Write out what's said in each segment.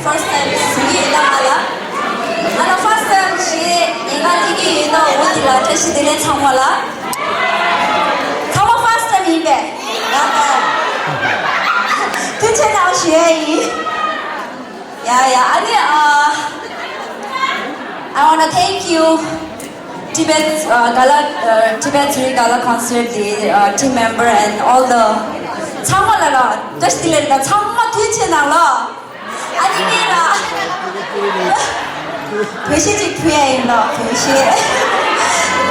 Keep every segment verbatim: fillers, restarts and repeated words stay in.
First time ཞུ་གི་ཡིན་ན་ང་ལ། ང་ལ་first time ཞེས་ཉེན་ཁ་ཐེབས་ཀྱི་ཡོད་ན་འོ་དེ་ལ་བཀྲ་ཤིས་བདེ་ལེགས་ཚང་མ་ལ། ཚང་མ་first time ཡིན་པས། ཐུགས་རྗེ་གནང་ཞུ་ཡ་ཡིན། Yeah, yeah. ཨ་ནི། uh, I wanna thank you, Tibet, uh, Gala, uh, Tibet Zurich Gala Concert the, uh, team member and all the ཚང་མ་ལ་ལ་བཀྲ་ཤིས་བདེ་ལེགས་དང་ཚང་མ་ཐུགས་རྗེ་གནང་ལ། ཨ་ནི་ངས་ལ་བོད་གཞས་ཅིག་ཕུལ་ཡ་ཡིན་ལ། བོད་གཞས་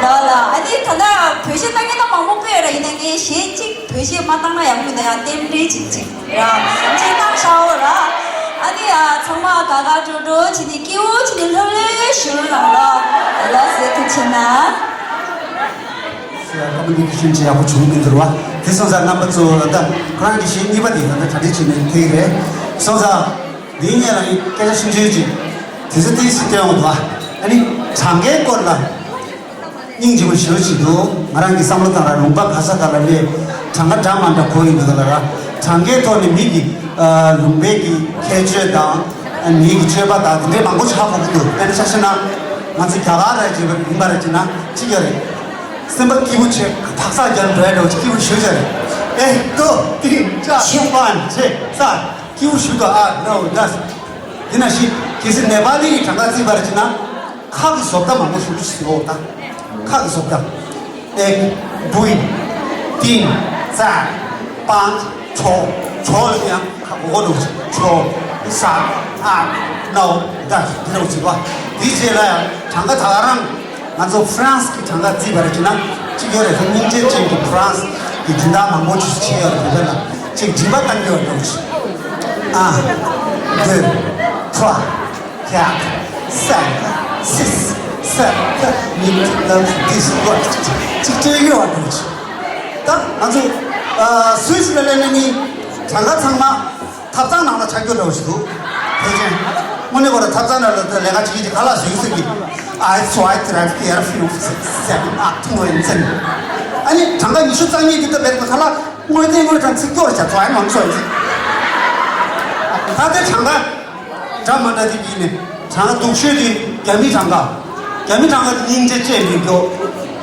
ལ་ལ། ཨ་ནི་ད་ལྟ་བོད་གཞས་ལྟ་མཁན་ད་མང་པོ་སྤོས་ཡོད་ར། ཡིན་ན་ངས་གཞས་ཅིག་བོད་གཞས་མ་བཏང་ན་ཡག་པོ་མི་འདུག་ཡང་རྟེན་འབྲེལ་ཅིག་ཅིག་ར་ཅིག་བཏང་ཤག་འོ་ར། ཨ་ནི་ཡ་ཚང་མ་དགའ་དགའ་སྤྲོ་སྤྲོ་བྱས་ནས་སྐྱིད་པོ་བྱས་ནས་ལྷོད་ལྷོད་བཞུགས་རོགས་གནང་ལ། ལགས་སེ་ཐུགས་རྗེ་གནང་། ཡ་ཀོ་མི་ནི་ཀེ་ཤན་ཅིག་ཡག་པོ་བྱུང་མི་འདུག་བ། དེ་སོང་ཙང་རྣམ་པ་ཚོ་ད་ཁོ་རང་གི་གཞས་གཉིས་པ་དེ་ད་ལྟ་གྲ་སྒྲིག་བྱས་ནས་ཕེབས་རེད། སོང་ཙང་འདིའི་སྔོན་ལ་ངས་སྐད་ཆ་ཆུང་ཆུང་ཅིག་དུས་ཚོད་ཏོག་ཙམ་སྟོན་འོང་འདུག་བ། ཨ་ནི་གྲངས་ཀའི་སྐོར་ལ། སྙིང་རྗེ་པོ་ཞེ་པོ་ཅིག་འདུག་ང་རང་གི་བསམ་བློ་བཏང་ར་ལུང་པ་ག་ས་ག་ལ་སླེབས། གྲངས་ཀ་འདྲ་མ་འདྲ་གོ་ཡི་འདུག་ག་ལ་ར། གྲངས་ཀའི་ཐོག་ནས་མི་གི་ཨ་ལུང་པའི་གི་ཁྱད་ཆོས་དང་། ཨ་མི་གི་སྤྱོད་པ་དང་དེ་འདྲའི་མང་པོ་ཧ་གོ་གི་འདུག་དཔེར་ན་ཆ་བཞག་ན། ང་ཚོ་རྒྱ་གར་ར་བྱེད་པ་ཡིན་པ་ར་བྱེད་ན་གཅིག་ཡོད་རེད། སེམས་པ་སྐྱིད་པོ་བྱེད་ཕག་སག་རྒྱབ་འགྲོ་ཡ་འདྲ་བོ་ཅིག་སྐྱིད་པོ་ཞེ་པོ་ཅིག་རེད། ཨེ་ཏོ་ཏིང་ཅ་ཤི་པན་ཆེ་ས་སྐྱིད་པོ་ཞེ་པོ་འདུག་ཨ་ནོ་དཱས། དེ་ནང་བཞིན་གལ་སྲིད་ནེ་པ་ལི་གི་གྲངས་ཀ་བརྩིས་པ་ར་བྱེད་ན། ཁ་གི་བཟོ་ལྟ་མང་པོ་ཞིག་ཞིག་ཡོད་ད། ཁ་གི་བཟོ་ལྟ། ཨེག་དུའི་ཏིན་ཙ་པང་ཆོ་ཆོ་ལ་ཡང་ཁ་གོ་གོ་འདུག་ཆོ་ས་ཨ་ནོ་ད་འདི་ལ་ཟེར་བ། འདི་རྗེས་ལ་ཡང་གྲངས་ཀ་ད་ག་རང་ང་ཚོ་ཧྥ་རན་སི་གི་གྲངས་ཀ་བརྩིས་པ་ར་བྱེད་ན་གཅིག་ཡོད་རེད། སྙིང་རྗེ་ཅན་གྱི་ཧྥ་རན་སི་གི་སྦྱིན་བདག་མང་པོ་ཞིག་ཕྱིན་ཡོད་རེད། དེ་ལ་གཅིག་སྦྱིན་པ་གཏང་གི་ཡོད་འདུག་ཨ་འདི་ཕ། ཁྱག་སེམས་སིས་སེམས་ནི་ལམ་དིས་ལོ་ཅིག་སྤྲད་ཡོད་པ་འདུག་ད་ང་ཚོ་ཨ་སུད་སི་ལ་སླེབས་ནས་ནི་གྲངས་ཀ་ཚང་མ་ཐབ་ཚང་ནང་ལ་ཆགས་རྒྱུ་འདྲ་བོ་ཞིག་འདུག་ཕལ་ཆེར་དངོས་གནས་ཁོ་ར་ཐབ་ཚང་ནང་ལ་ལས་ཀ་བྱེད་ཀྱི་ག་ལ་ཞིག་ཟེར་གི་ཨའི་ཚོ་ཨའི་ཙི་ར་ཏི་ཡར་ཕིའུ་སེ་བེན་ཨ་ཐུང་བའི་མཚན། ཨ་ནི་གྲངས་ཀ་ཉི་ཤུ་རྩ་གཉིས་འདི་ལྟ་བས་ཁ་ལ་དངོས་བདེན་དངོས་དྲང་ཚིག་སྐྱོར་བྱ་ཚོ་ཨའི་མང་ཚོ་ཡིན། ད་ལྟའི་གྲངས་ཀ་འདྲ་མ་འདྲ་དེ་གྱིས་ནི་གྲངས་ཀ་སྡུག་ཤོས་དེ་རྒྱ་མི་གྲངས་ཀ། རྒྱ་མི་གྲངས་ཀ་དེ་སྙིང་རྗེ་ཅན་མེད་མཁན།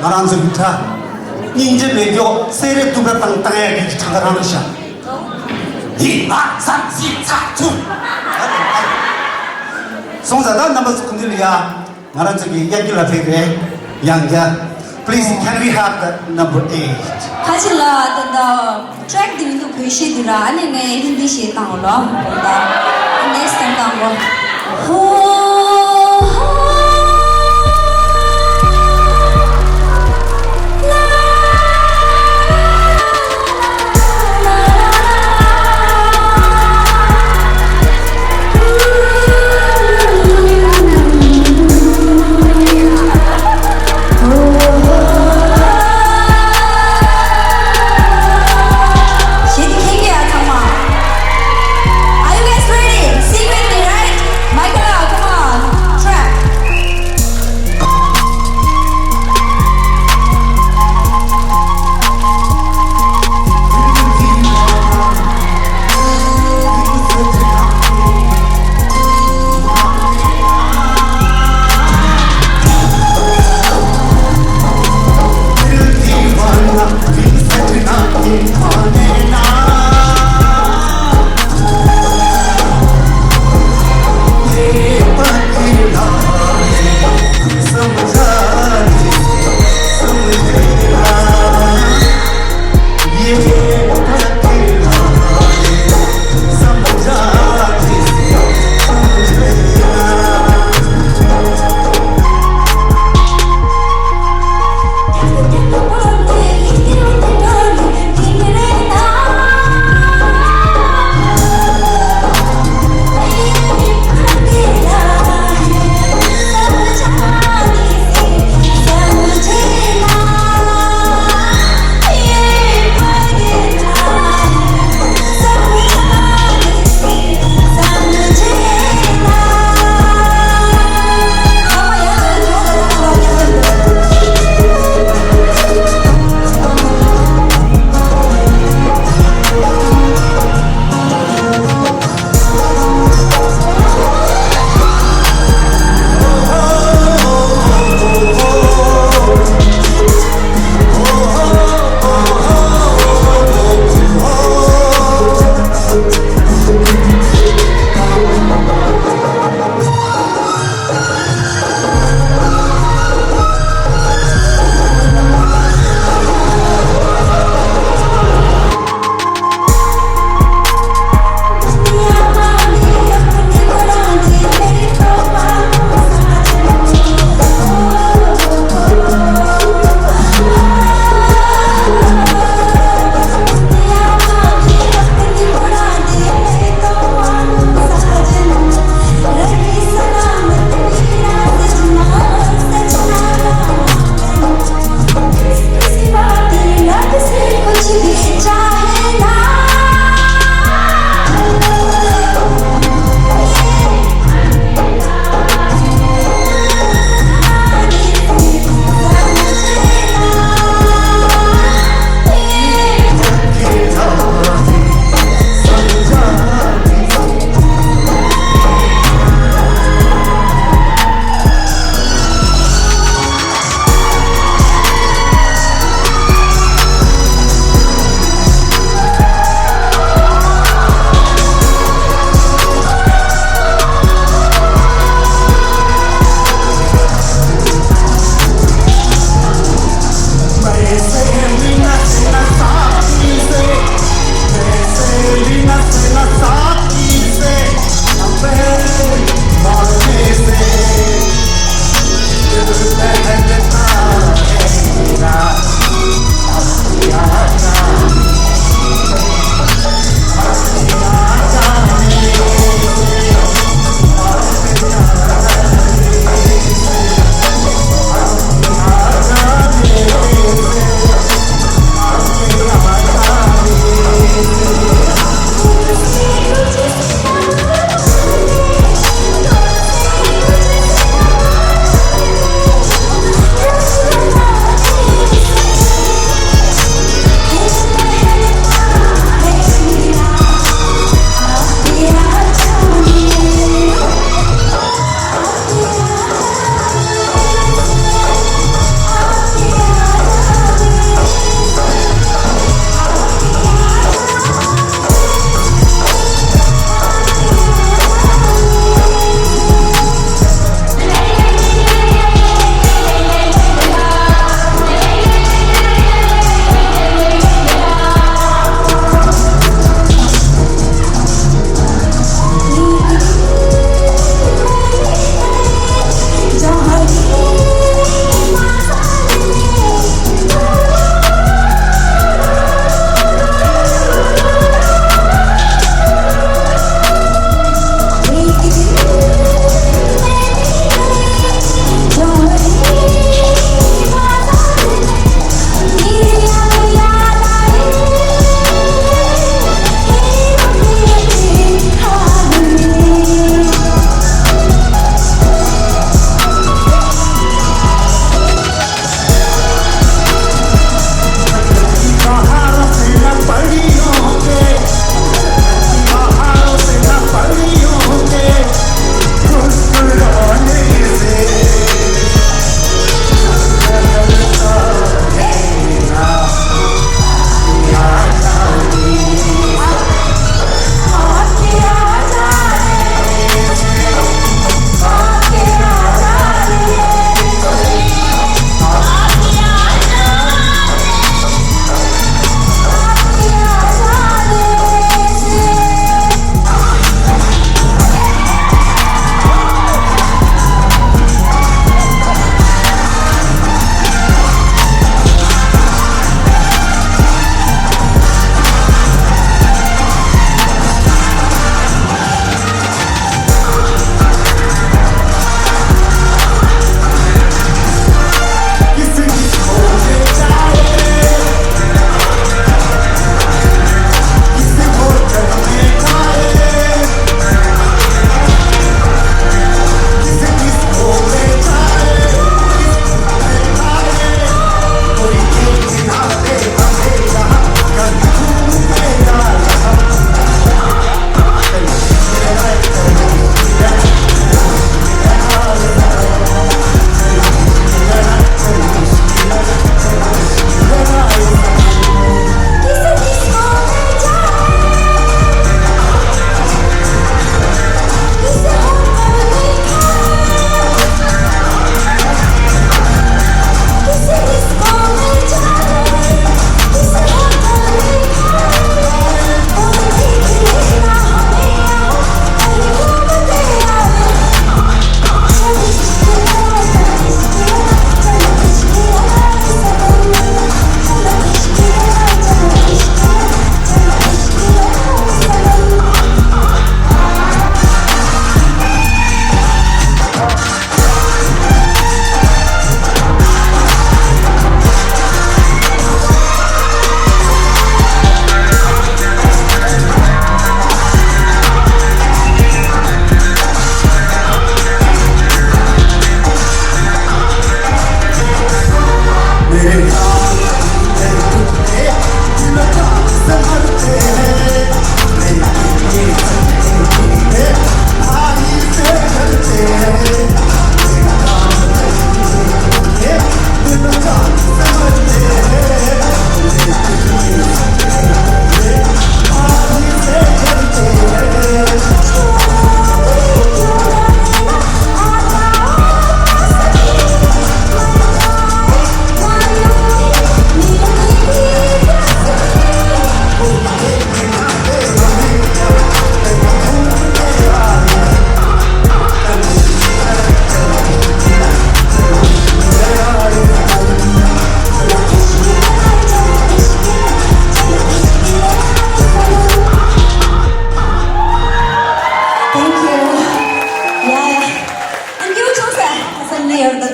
ང་རང་ཚོ་གི་གྲངས་སྙིང་རྗེ་མེད་མཁན། སེ་རེ་དུ་པ་བཏང་བཏང་ཡ་གི་གྲངས་ཀ་རང་རེད་ཤག་འདི་ང་ཚང་སི་ཚ་ཚུ། སོང་ཙང་ད་རྣམ་པ་ཚོ་སྐུ་མདུན་ལ་ཡ། ང་རང་ཚོ་གི་དབྱར་སྐྱིད་ལ་ཕེབས་རེད། ཡང་བསྐྱར། Please, can we have the number eight? ཁ་ཆེ་ལ་ད་ད་ཊེག་འདི་མི་འདུག་བོད་གཞས་འདི་ར། ཨ་ནི་ངས་ཧིན་དི་གཞས་བཏང་ལོ། ད་ནེགསི་ཊའིམ་བཏང་གོ། ཧོ། གཞས་འདི་མཁྱེན་གྱི་ཡ་ཚང་མ། Are you guys ready?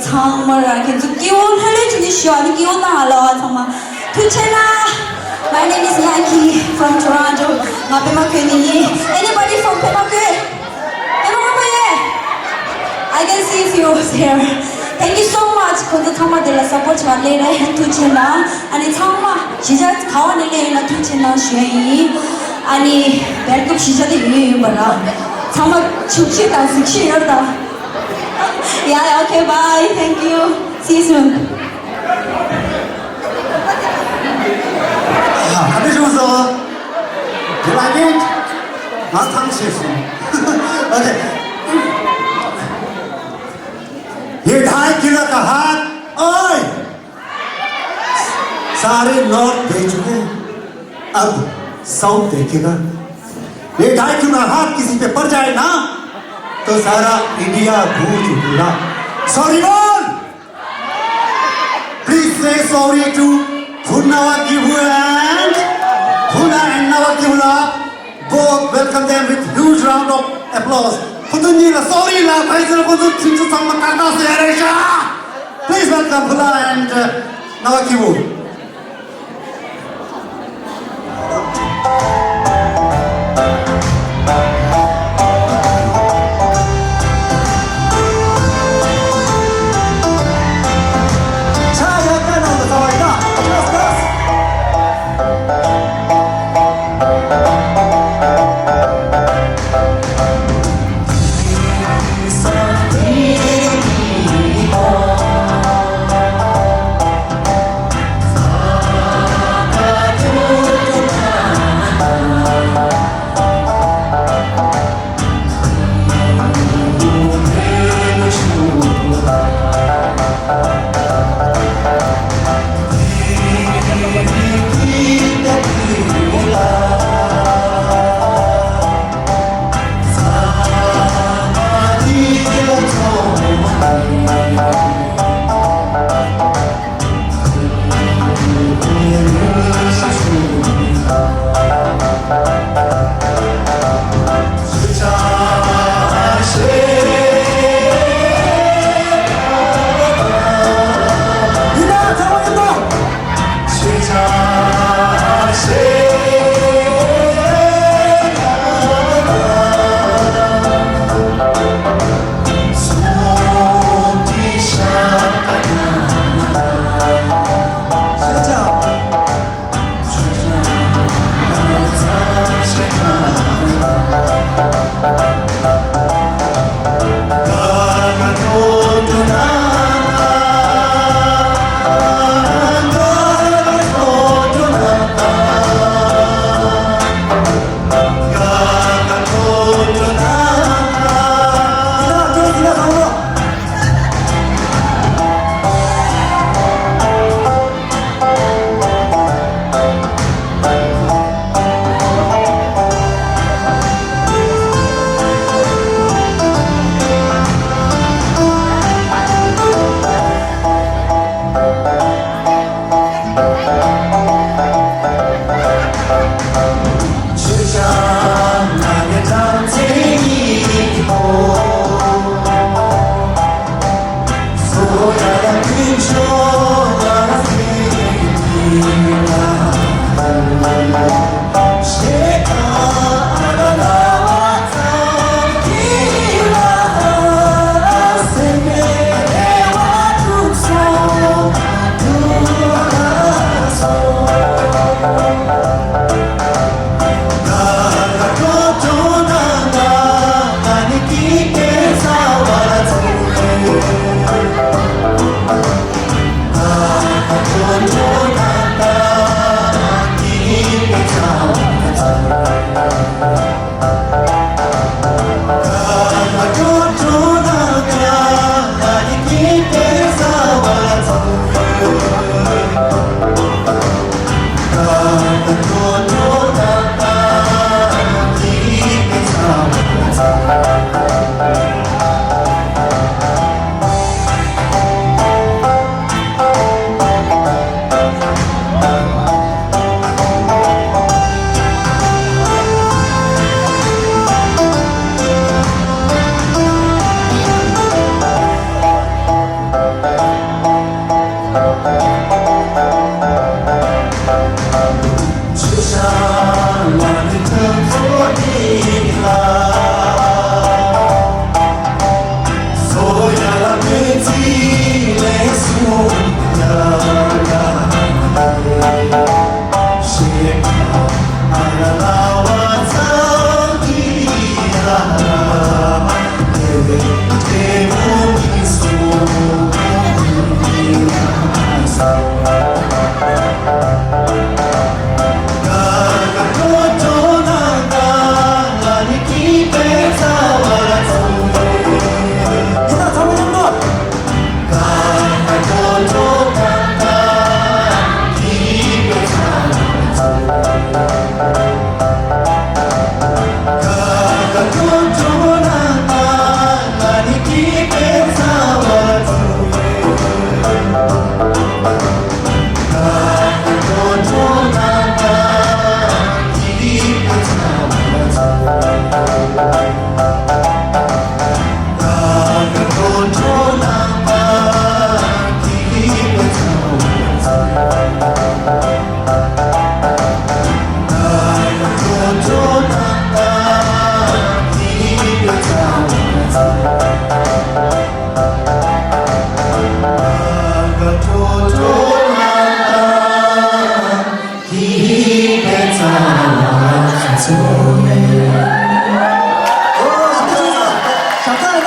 ཚང་མ་ར་ཁྱེད་ཚོ་སྐྱིད་པོ་ལྷོད་ལྷོད་བྱས་ནས་བཞུགས་ཨ་ནི་སྐྱིད་པོ་བཏང་ཨ་ལོ་ཨ་ཚང་མ། ཐུགས་རྗེ་ཆེ་གནང་། My name is Yanki from Toronto. ང་པད་མ་ཁུལ་ནས་ཡིན། Anybody from པད་མ་ཁུལ། པད་མ་ཁུལ་པ་ཡེ། I can see few here. Thank you so much. ཁོང་ཚོ་ཚང་མ་དེ་ལ་སཔོར་ཊི་བྱས་པ་ལས་རེད། ཐུགས་རྗེ་ཆེ་གནང་། ཨ་ནི་ཚང་མ་གཞིས་ཆགས་ག་བ་ནས་སླེབས་ཡིན་ན་ཐུགས་རྗེ་ཆེ་གནང་ཞུ་ཡ་ཡིན། ཨ་ནི་བར་སྐབས་གཞིས་ཆགས་དེ་ཡོད་ཡིན་པ་ར། ཚང་མ་ཕྱུག་ཤོས་དང་གཟིགས་ཤོས་ཡོད་ད། Yeah, yeah, okay, bye. Thank you. See you soon. ཡ། ག་འདྲ་བྱུང་སོང་། You like it? ང་ཐང་ཆད་སོང་། Okay. ये ढाई किलो का हाथ, ओए! सारे नॉर्थ दे चुके हैं, अब साउथ देखेगा। ये ढाई किलो का हाथ किसी पे पड़ जाए ना, तो सारा इंडिया गूंज उठेगा। सॉरी बोल। Please say sorry to Khunnawa Kibu and Khuna and Nawa Kibula. Both welcome them with huge round of applause. ཁོ་ཚོ་གཉིས་ལ་སོ་རི་ལ་ཕན་ཚུན་ཁོ་ཚོ་ཁྱིམ་ཚང་མ་བཀག་སྟངས་སུ་ཡ་རེད་ཤག Please welcome Khuna and uh, Nawa Kibu.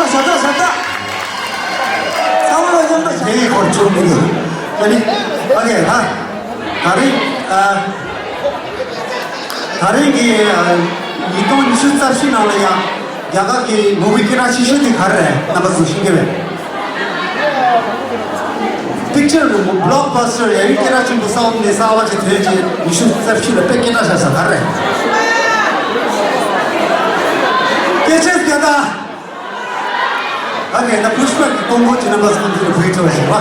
ཤ་སྟག་ཤ་སྟག་ཚང་མ་ལ་མཉམ་དུ་དེའི་སྐོར་བཅོས་མི་འདུག་ཨ་ནི། ཨོ་ཁེ། ད་ད་རིང་ཨ། ད་རིང་གི་ཨ། ཉིས་སྟོང་ཉི་ཤུ་རྩ་བཞི་ནང་ལ་ཡང་རྒྱ་གར་གྱི་མུ་བི་སྐད་གྲགས་ཆེ་ཤོས་དེ་ག་རེ་རེད། རྣམ་པ་ཚོ་ཤེས་ཀྱི་རེད། པིག་ཅར་རུ་བྷ་ལོག་བྷ་སི་ཊར་ཡ་ཡུལ་སྐད་གྲགས་ཆེན་པོ་གསར་པ་ནས་གསར་པ་ཅིག་ཐོན་རྗེས་ཉི་ཤུ་རྩ་བཞི་ལ་དཔེ་སྐད་གྲགས་ཆགས་ས་ག་རེ་རེད། སྐད་ཆ་སྐད་ད། Okay, the Pushpa combo ཅི་རྣམ་པ་ཚོ་འདིར་ཕུལ་ཆོག་ཞིག་བ།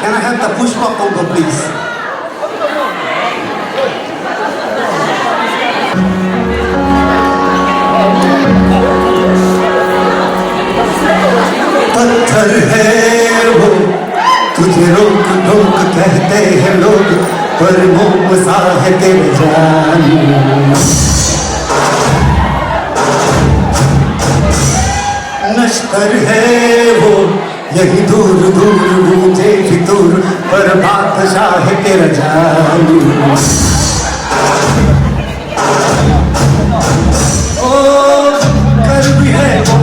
Can I have the Pushpa combo, please? पत्थर है वो, तुझे रोक रोक कहते हैं लोग, पर मोम सा है तेरा जानू। नश्तर है वो, यही दूर दूर गूंजे फितूर, पर बादशाह है तेरा जानू। ओ, कर भी है वो,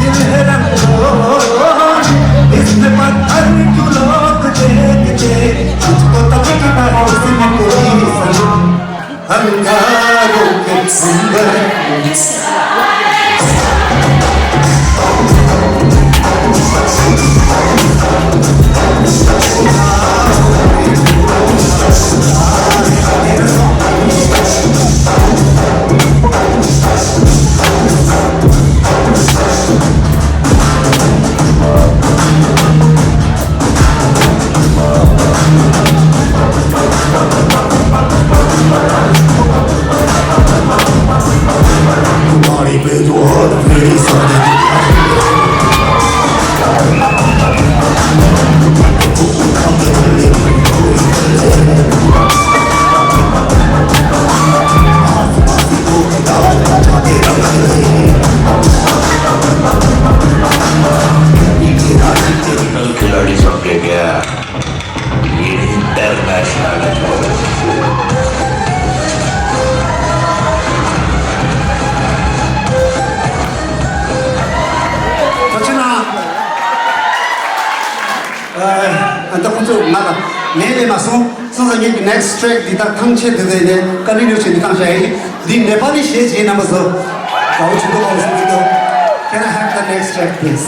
दिल है रंगोली, इसमें पत्थर क्यों लोग देखते, तुझको तब की पड़ोस में कोई सनम। अंगारों के अंदर। खिलाड़ी समझे गया। ये इंटरनेशनल है। ཨ། ཨ། ད་ཁོང་ཚོ་ང་ལ་ངས་ལས་མ་སོང་། སོང་ཙང་ངེད་ཀྱི་next track འདི་དག་ཐང་ཆད་དེ་ཚོ་ནས་continue བྱེད་དུ་བཏང་བཞག་ཡིན། འདི་ནེ་པ་ལི་གཞས་བྱས་རྣམ་པ་ཚོ་དགའ་བོ་བྱུང་འདུག་གོ། སོང་ཚེ་དུ། Can I have the next track, please?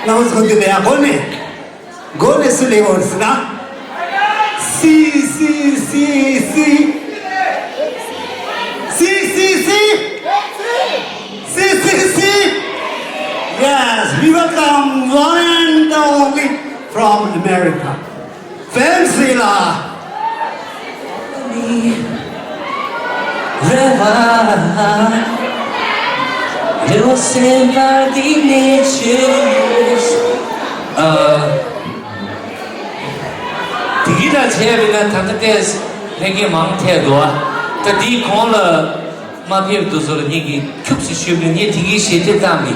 ང་ཚོ་འདི་ལ་ཡང་སྒོ་ནས། སྒོ་ནས་སུ་ལེགས་འོར་སི་ན། སི་སི་སི་སི། སི་སི་སི། སི་སི་སི། Yes, we welcome one and only from America. Fancy la. Reva, Reva Semper the Natures. དེ་གི་ད་བྱས་པས་ན་ད་ལྟ་ཏེས་ལྷན་རྒྱས་མང་ཐལ་འདུག་ད་དེའི་གོང་ལ། མ་ཕེབས་དུས་སུ་ལ་ངེད་ཀྱིས་ཁྱུག་ཙམ་ཞུས་པས་ངས་དེ་གའི་ཞལ་འདེབས་བཏང་གི།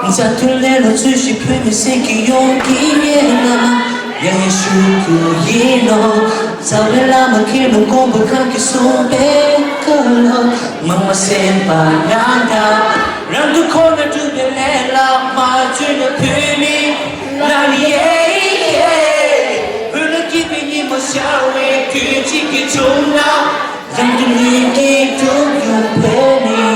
འཛམ་བུ་གླིང་ལ་བཙོས་ཤིང་བོད་མི་སེམས་ཀྱི་ཡོང་གི་ཡིན་ན། ཡང་ཡང་ཞུ་རྒྱུ་ཡིན་ནོ། རྩ་བའི་བླ་མ་མཁན་པོ་མགོན་པོ་གང་གིས་གསུངས་པའི་བཀའ་སློབ། མང་མ་སེམས་པ་རང་དང་། རང་དུ་ཁོ་ན་གྲུབ་པའི་ལས་ལ་མ་བརྩོན་ན་བོད་མི་ལ་ཡེ་ཡེ། བོད་ལ་སྐྱིད་པའི་ཉིན་མོ་ཤར་བའི་དུས་གཅིག་གི་བྱུང་ན། རང་གི་ལུས་ཀྱི་སྒྲུབ་ཡུལ་བོད་ནི།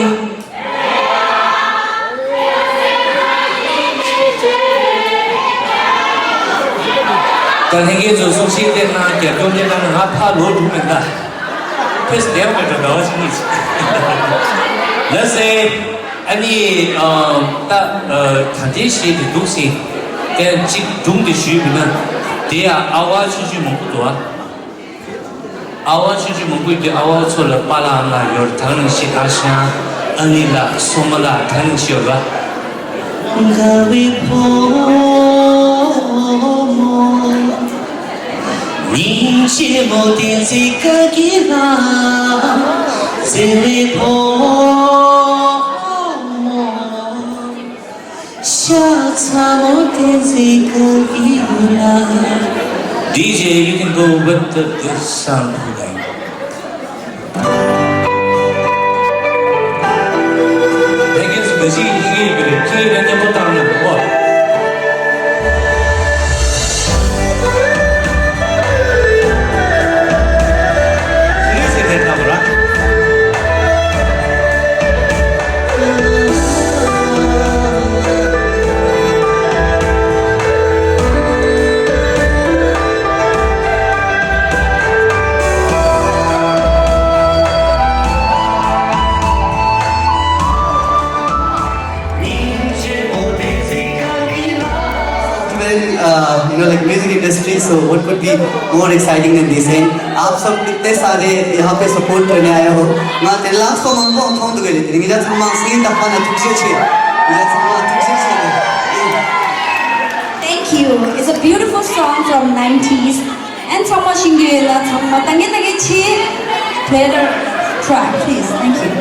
ད་ལྷན་རྒྱས་ཚོ་གསུང་བཤད་དེ་གནང་རྒྱབ་སྐྱོར་དེ་གནང་ང་ཕར་ལོག་འགྲོ་མེད་ད། ཕེས་ལེགས་མེད་འགྲོ་ཟླ་བ་ཞིག་གཉིས་ད་སེ། ཨ་ནི་ད་ད་ལྟའི་གཞས་དེ་འདུག་སེ། དེ་གཅིག་སྒྲུང་དེ་ཞུས་པ་ན་དེ་ཡང་ཨ་བ་ཆུང་ཆུང་མང་པོ་འདུག་ཨ། ཨ་བ་ཆུང་ཆུང་མང་པོས་ཀྱི་ཨ་བ་ཚོ་ལ་པཱ་ལགས་ཨ་མ་ལགས་ཡོད་རེད། ཐང་རིང་ཤི་ཨ་ཞང་ཨ་ནི་ལགས་སོ་མ་ལགས་ཐང་རིང་ཤི་ཡོད་ར། དགའ་བའི་ཕོ་མོ། སྙིང་རྗེ་མོ་བསྟན་འཛིན་དགའ་སྐྱིད་ལགས། བརྩེ་བའི་ཕོ་མོ། ཤ་ཚ་མོ་བསྟན་འཛིན་དགའ་སྐྱིད་ལགས། ཌི་ཇེ, you can go with the, this sound. Thank you so much. When, uh, you know, like, music industry, so what could be more exciting than this? And आप सब इतने सारे यहाँ पे सपोर्ट करने आए हो। ང་དེ་ལ་སོ་མང་པོ་མཐོང་འདུག་གས། དེ་ངེད་ཅག་ཚང་མ་སྙིང་ཐག་པ་ནས་ཐུགས་རྗེ་ཆེ། ངེད་ཅག་ཚང་མ་ཐུགས་རྗེ་ཆེ། Thank you. It's a beautiful song from nineties. And ཚང་མ་ཤེས་ཀྱི་ཡོད་ལ་ཚང་མ་ད་ངེད་ད་ངེད་ཆེ། Play the track, please. Thank you.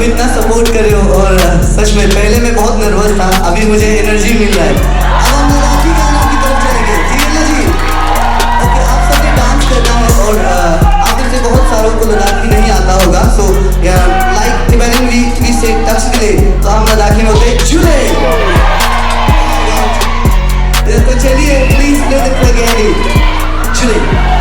इतना सपोर्ट कर रहे हो। और सच में पहले मैं बहुत नर्वस था, अभी मुझे एनर्जी मिल रहा है। अब हम लद्दाखी गानों की तरफ जाएंगे, ठीक है ना जी? ओके, आप सबने डांस करना है। और आप में से बहुत सारों को लद्दाखी नहीं आता होगा, सो या लाइक इवन वी वी से टच भी ले, तो हम लद्दाखी में होते झूले। तो चलिए, प्लीज प्ले द क्लैरिनेट। झूले।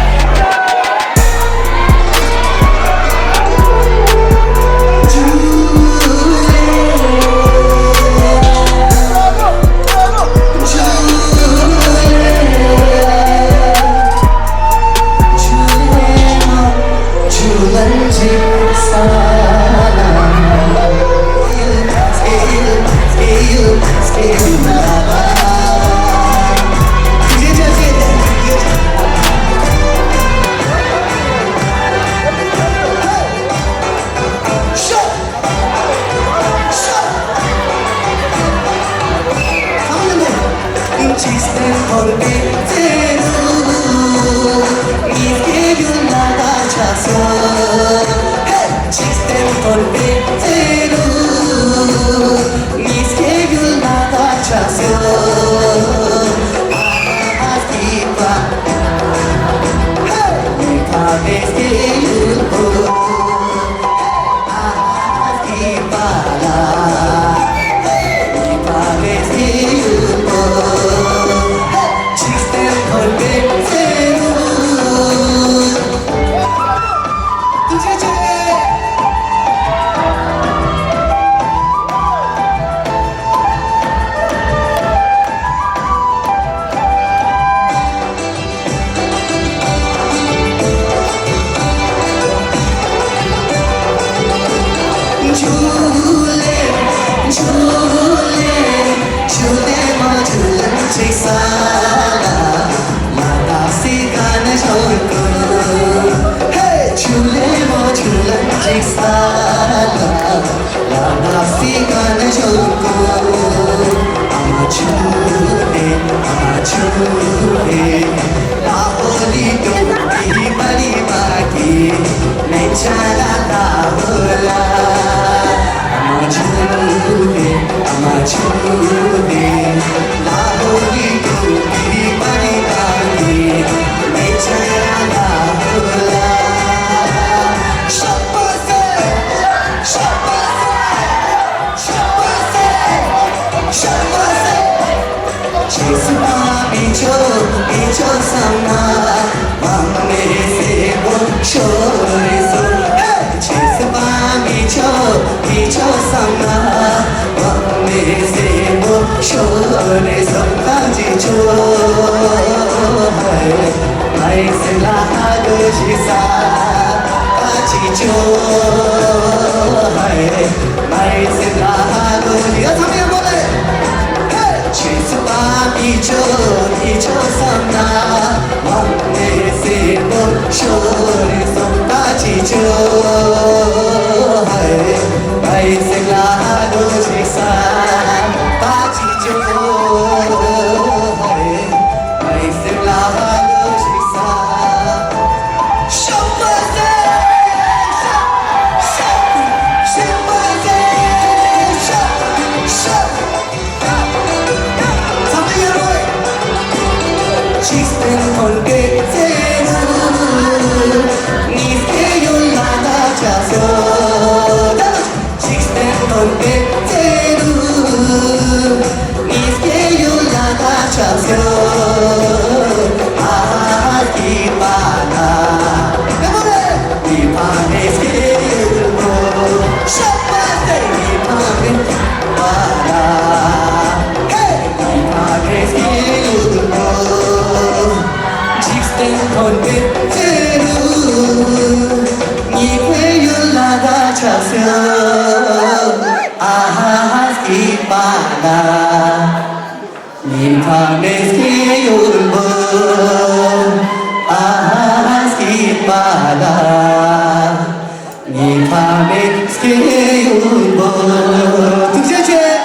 ཐུགས་རྗེ་ཆེ།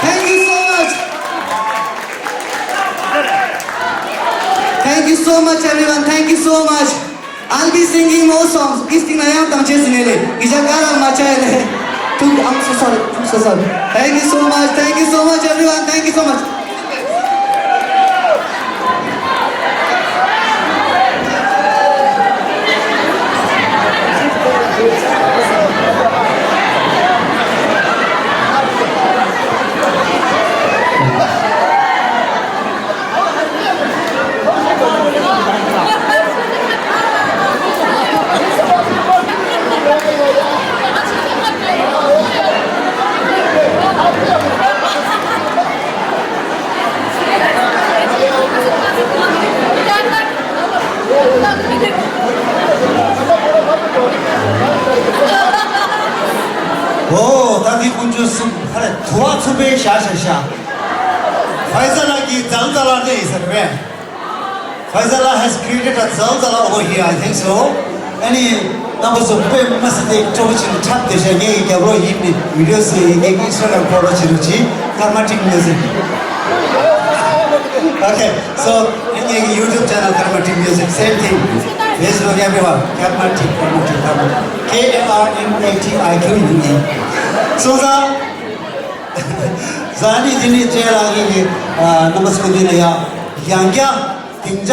Thank you so much. Thank you so much, everyone. Thank you so much. I'll be singing more songs. Please sing. Ayam tang ches nele. Ija kara macha ele. Tuk, I'm so sorry. I'm so sorry. Thank you so much. Thank you so much, everyone. Thank you so much. ཨོ། ད་འདི་དཀོན་མཆོག་གསུམ་ཧ་ལས་དུ་བ་ཚུགས་པའི་ཤ་ཤ་ཤ། Faisal ལགས་ཀྱིས་ཛལ་ཛལ་ལ་རེད་ཟེར་བས། Faisal has created a ཛལ་ཛལ་over here, I think so. ཨ་ནི་རྣམ་པ་ཚོ་དཔེ་མི་སྲིད་དེ་སྤྲོ་པོ་ཅིག་འཁྲབ་བསྡད་ཤག་ངའི་རྒྱབ་རོགས་ཡིན་ནི་བི་ཌི་ཡོ་བཟོས་ཡིན། ངའི་ཨིན་སི་ཊ་གྷ་རམ་ཕོ་ལོ་བྱེད་རོགས་གྱིས། Karma Team Music. Okay, so ངའི་ཡུ་ཊུབ་ཅེ་ནལ་Karma Team Music, same thing. Facebook, everyone. Karma Team, Karma Team, Karma Team. K A R M A T I Q U E. སོང་ཙང་། ཟ་ནི་དེ་ནི་ཅེ་ལགས་ཀྱིས་རྣམ་པ་ཚོ་འདི་ལ་ཡ་ཡང་བསྐྱར་སྡིངས་ཆ།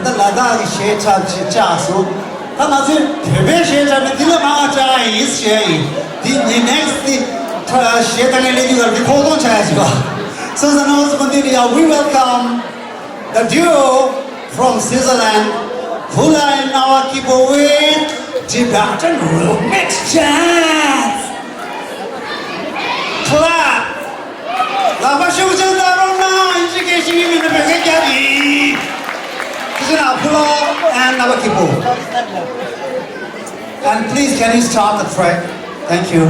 ད་ལྟ་ལ་དྭགས་ཀྱི་གཞས་འཁྲབ་ཅིག་བཅག་སོང་། ད་ང་ཚོས་བོད་པའི་གཞས་འཁྲབ་ནས་འདི་ལས་མང་བ་བཅག་ཡིན་ཞེས་ཡིན། འདི་ནི་next འདི་གཞས་ད་ངས་ལེན་རྒྱུ་ག་འདི་ཕོག་ཐོག་ཆགས་ཡ་ཞིག་ག་སོང་ཙང་རྣམ་པ་ཚོ་འདི་ལ་ཡ། We welcome the duo from Switzerland, Phula and Nawa Kipo with Tibetan remix dance. Clap. ལག་པ་ཤུགས་ཆེན་བརྡབ་རོགས་གནང་། ཨིན་ཇི་སྐད་ཤེས་ཀྱི་མེད་ན་བོད་སྐད་རྒྱབ་ཡིན། ཁྱེད་ཚོ་ན་Phula and Nawa Kipo. And please, can you start the track? Thank you.